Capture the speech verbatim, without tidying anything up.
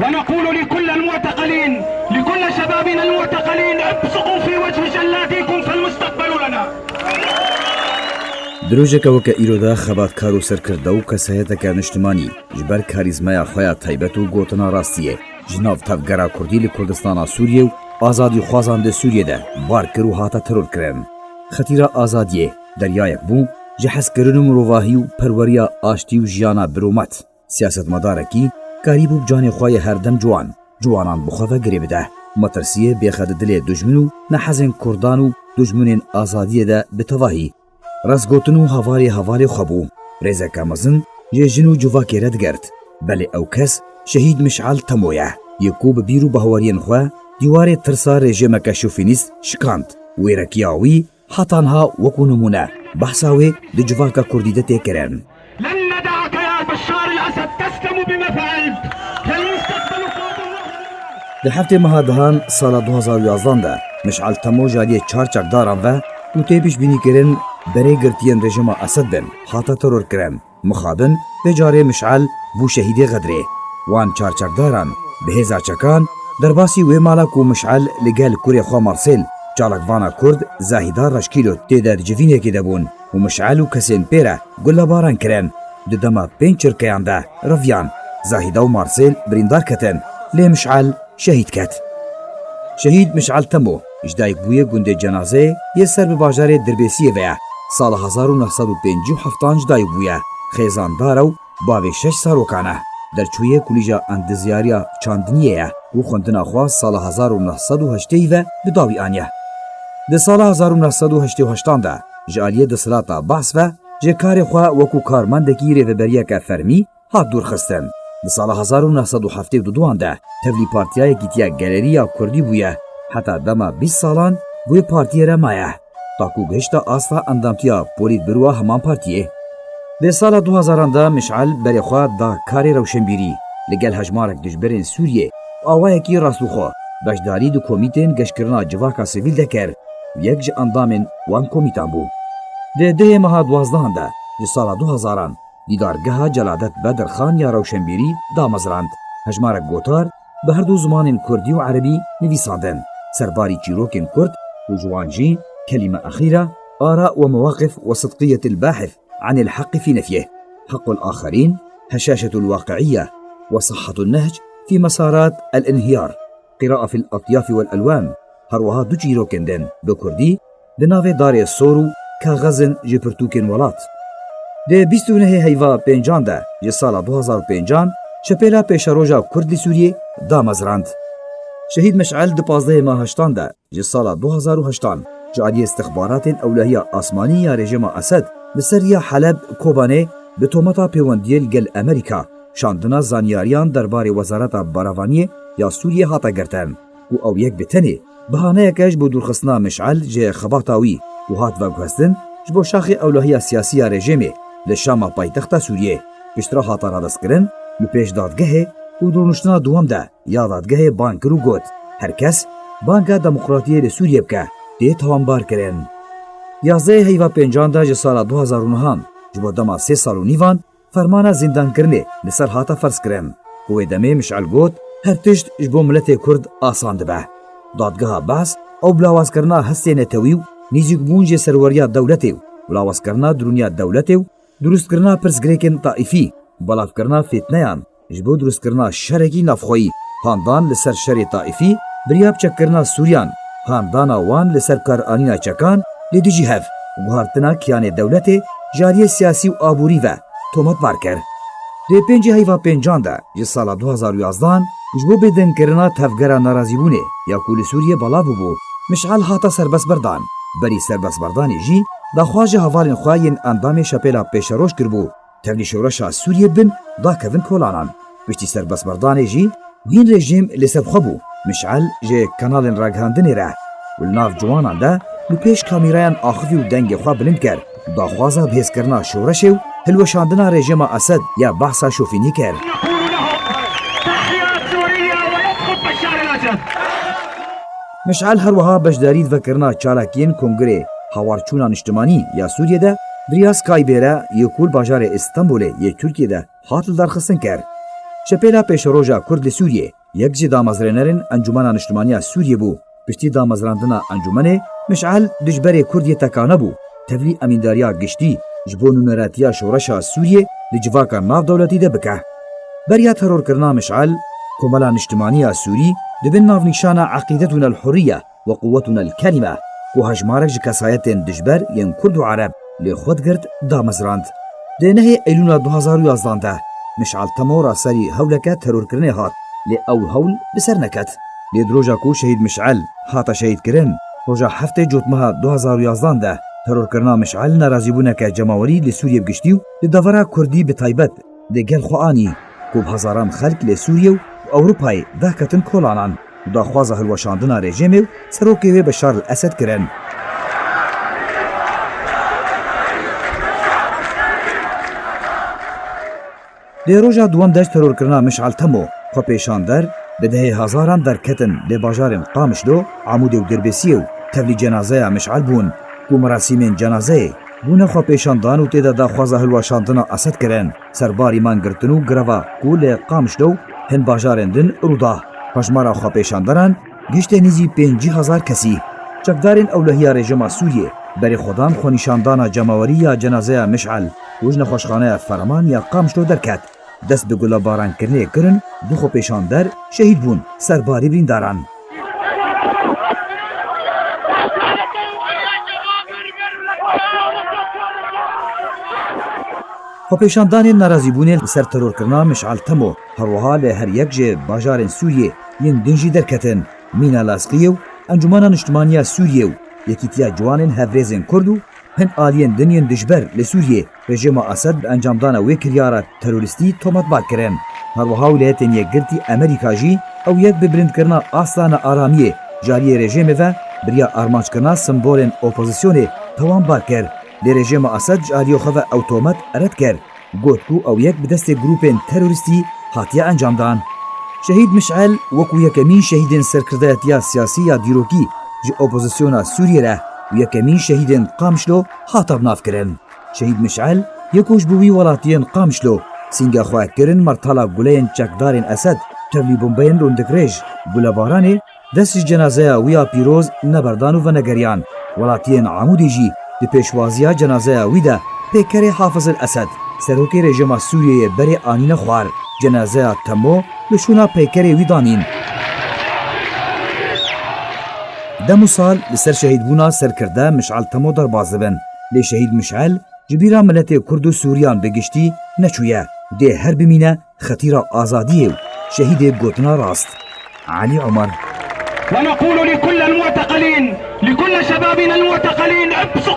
ونقول لكل المعتقلين، لكل شبابنا المعتقلين: ابصقوا في وجه جلاديكم فالمستقبل لنا. Di rojeke weke îro de xebatkar û serkirde û kesayeteke niştimanî ji ber karîzmeya xwe ya taybet û gotina rastiyê ji nav tevgera kurdî li Kurdistana Sûriyê û azadîxwazan di Sûriyê de bar kir û hate terorkirin. Xetîra azadiyê deryayek bû ji hezkirin û mirovahî û perweriya aştî û jiyana biromet. Siyasetmedarekî karîbû bi canê xwe yê herdem ciwan, ciwanan bi xwe ve girê bide. Metirsiyê bêxe di dilê dijmin û nehezên kurdan û dijminên azadiyê de bi tevahî. Rastgotin û hevalê hevalê xwe bû. Rêzeke mezin jê jin û civakê re digirt. Belê ew kes Şehîd Mişal Temo ye, yê ku bi bîr û baweriyên xwe dîwarê tirsa rejîmeke şofînîst şikand. Wêrekiya wî heta niha wekû nimûne behsa wê di civaka kurdî de tê kirin. لن ندعك يا بشار الأسد تسلم بما فعلت، فالمستقبل قادم. Di heftê meha dehan sala du hazar û yazdan de Mişal Temo ji aliyê çar çekdaran ve ku tê pêşbînîkirin berê girtiyên rejîma Esed bin, hate terorkirin. Mixabin vê carê Mişal bû şehîdê Xedrê. Wan çar çekdaran bi hêza çekan derbasî wê mala ku Mişal li gel kurê xwe Marsêl, çalakvana kurd Zahîda Reşkîlo tê de di civînekê de bûn û Mişal û kesên pê re gulebaran kirin. Di dema pênc çirkeyan de reviyan. Zahîda û Marsêl birîndar ketin, lê Mişal şehîd ket. Şehîd Mişal Temo ji dayikbûyê gundê Cenazeyê yê ser bi bajarê Dirbêsiyê ve ye. Sala hezar û neh sed û pêncî û heftan ji dayik bûye. Xêzandar e û bavê şeş zarokan e. Derçûyê Kulîja Endizyariya Çandiniyê ye û xwendina xwe sala hezar û neh sed û heştê ve bi dawî aniye. Di sala hezar û neh sed û heştê û heştan de ji aliyê desthilata Baas ve ji karê xwe wekû karmendekî rêveberiyeke fermî hat dûrxistin. Di sala hezar û neh sed û heftê û duan de tevlî Partiya Yekîtiya Gelerî ya Kurdî bûye. Heta dema bîst salan bi wê partiyê re maye. Ta ku gihişte asta endamtiya polîtbîroya heman partiyê. Di sala du hazaran de Mişal berê xwe da karê rewşenbîrî. Li gel hejmarek dijberên Sûriyê bi awayekî rastûxo beşdarî di komîtên geşkirina civaka sivîl de kir û yek ji endamên wan komîtan bû. Di dehê meha duazdehan de ji sala du hazaran dîdargeha Celadet Bedirxan ya rewşenbîrî damezrand. Hejmarek gotar bi herdu zimanên kurdî û erebî nivîsandin. Serbarî çîrokên kurd û ji wan jî Kelîme Exîra, Ara we Mewaqif we Sidqiyetil Bahis anil Heqî fî Nefyih, Hequl Axerîn, Heşaşetul Waqiiye we Sehhetul Nehc fî Mesarat el Înhiyar, Qîraa fil Atyafi wel Elwan, her wiha du çîrokên din bi kurdî, Di navê darê sor û kaxezin ji pirtûkên welat. Di bîst û nehê heyva pêncan de ji sala du hazar û pêncan Şepêla Pêşeroja Kurd li Sûriyê damezrand. Şehîd Mişel di pazdehê meha heştan de ji sala du hazar û heştan ji aliyê istixbaratên ewlehiya asmanî ya rejîma Esed li ser riya Heleb Kobanê bi tometa pêwendiyê li gel Amerîka şandina zanyariyan derbarê Wezareta Berevaniyê ya Sûriyê hate girtin. Ku ew yek bi tenê bahaneyeke ji bo dûrxistina Mişel ji xebata wî û hat veguhestin ji bo şaxê ewlehiya siyasî ya rejîmê li Şama paytexta Sûriyê. Piştre hate radestkirin, li pêş dadgehê û di rûniştina duwem de ya dadgehê bang kir û got, Her kes banga demokratiyê li Sûriyê bike, tê tawanbar kirin. Yazdehê heyva pêncan de ji sala du hazar û nehan ji bo dema sê sal û nîvan Fermana zîndankirinê li ser hate ferzkirin, ku wê demê Mişel got, Her tişt ji bo miletê Kurd asan dibe. Dadgeha Behs ew bi lawazkirina hestê netewî û nêzîkbûn ji serweriya dewletê û bi lawazkirina dirûniya dewletê û dirustkirina pirsgirêkên taîfî, belavkirina fîtneyan ji bo dirustkirina şerekî navxweyî, handan li ser şerê taîfî, bi riya bi çekkirina Sûriyan, handana wan li ser karanîna çekan li dijî hev, guhartina kiyanê dewletê ji aliyê siyasî û aborî ve tometbar kir. Di pêncê heyva pêncan de ji sala du hazar û yazdan ji bo bêdengkirina tevgera nerazîbûnê ya ku li Sûriyê belav bûbû, Mişel hate serbestberdan. Berî serbestberdanê jî daxwaz ji hevalên xwe yên endamê Şepêla Pêşeroj kiribû, tevlî şoreşa Sûriyê bin dakevin kolanan. Piştî serbestberdanê jî hîn rejîm li ser xwe bû. Mişel ji kanalên ragihandinê re û li nav ciwanan de li pêş kamîrayan axivî û dengê xwe bilind kir û daxwaza bihêzkirina şoreşê û hilweşandina rejîma Esed ya Behsa şofînî kir. نقول لهم: تحيا سوريا ويسقط بشار الأسد. Mişel her wiha beşdarî di vekirina çalakiyên Kongrê Hawarçûna Niştimanî ya Sûriyê de bi riya Skypeê re yê ku li bajarê Îstanbulê yê Tirkiyê de hat lidarxistin kir. Şepêla pêşeroja Kurd li Sûriyê, yek ji damezrênerên Encûmena Niştimaniya Sûriyê bû. Piştî damezrandina encûmenê, Mişel dijberê Kurd yê tekane bû. Tevlî emîndariya giştî ji bo nûneratiya şoreşa Sûriyê di civaka navdewletî de bike. Beriya terorkirina Mişel, Komela Niştimaniya Sûrî di bin navnîşana Eqîdetûn el Hurriye ve Quwwetûn el Kelîme, ku hejmarek ji kesayetên dijber yên Kurd û Ereb li xwe digirt, damezrand. Di nehê Eylûna du hazar û yazdan de, Mişal Temo raserî hewleke terorkirinê hat, lê ew hewl bi ser neket. Lê di roja ku Şehîd Mişel hate şehîdkirin, roja heftê Cotmeha du hazar û yazdan de, terorkirina Mişel nerazîbûneke cemawerî li Sûriyê bi giştî û li devera Kurdî bi taybet di gel xwe anî, ku bi hezaran xelk li Sûriyê û Ewropayê derketin kolanan û daxwaza hilweşandina rejêmê û serokê wê Beşar el Esed kirin. Di roja duwem de ji terorkirina Mişal Temo, xwepêşander bi dehê hezaran derketin li bajarên Qamişlo, Amûdê û Dirbêsiyê û tevlî cenazeya Mişal bûn, ku merasîmên cenazeyê bûne xwepêşandan û tê de daxwaza hilweşandina Esed kirin. Serbarî mangirtin û greva ku li Qamişlo û hin bajarên din rû da. Hejmara xwepêşanderan gihişte nêzî pêncî hezar kesî. Çekdarên ewlehiya rejîma Sûriyê berê xwe dan xwenîşandana cemawerî ya cenazeya Mişal û ji nexweşxaneya Ferman ya Qamişlo derket. Dest bi gulebarankirinê kirin, du xwepêşander şehîd bûn, serbarî birîndaran. Xwepêşandanên nerazîbûnê li ser terorkirina Mişal Temo, her wiha li her yek ji bajarên Sûriyê yên din jî derketin. Mîna Lazqiyê û Encûmena Niştimaniya Sûriyê û Yekîtiya Ciwanên Hevrêzên Kurd û hin aliyên din yên dijber li Sûriyê rejîma Esed bi encamdana wê kiryara terorîstî tometbar kirin. Her wiha Wîlayetên Yekgirtî Amerîka jî ew yek bi bilindkirina asta nearamiyê ji aliyê rejîmê ve beriya armanckirina simbolên opozisyonê tawanbar kir. Lê rejîma Esed ji aliyê xwe ve ew tomet red kir. Got ku ew yek bi destê grûpên terorîstî hatiye encamdan. Şehîd Mişel wekû yekemîn şehîdên serkirdayetiya siyasî ya dîrokî ji opozisyona Sûriyê re û yekemîn şehîdên Qamişlo hate binavkirin. Şehîd Mişel yê ku ji bo wî welatiyên Qamişlo sînga xwe kirin mertala guleyên çekdarên Esed, tevlî bombeyên rûndikrêj, gulebaranê, dest ji cenazeya wî ya pîroz neberdan û venegeriyan. Welatiyên Amûdê jî di pêşwaziya cenazeya wî de peykerê Hafiz el Esed, serokê rejîma Sûriyeyê, berê anîne xwar. Cenazeya Temo li şûna peykerê wî danîn. Dem û sal li ser şehîdbûna serkirde Mişal Temo derbas dibin. Lê şehîd Mişal ji bîra miletê Kurd û Sûriyan bi giştî neçûye. Dê her bimîne xetîra azadiyê û şehîdê gotina rast. Elî Omer. ونقول لكل المعتقلين، لكل شبابنا المعتقلين: ابسطوا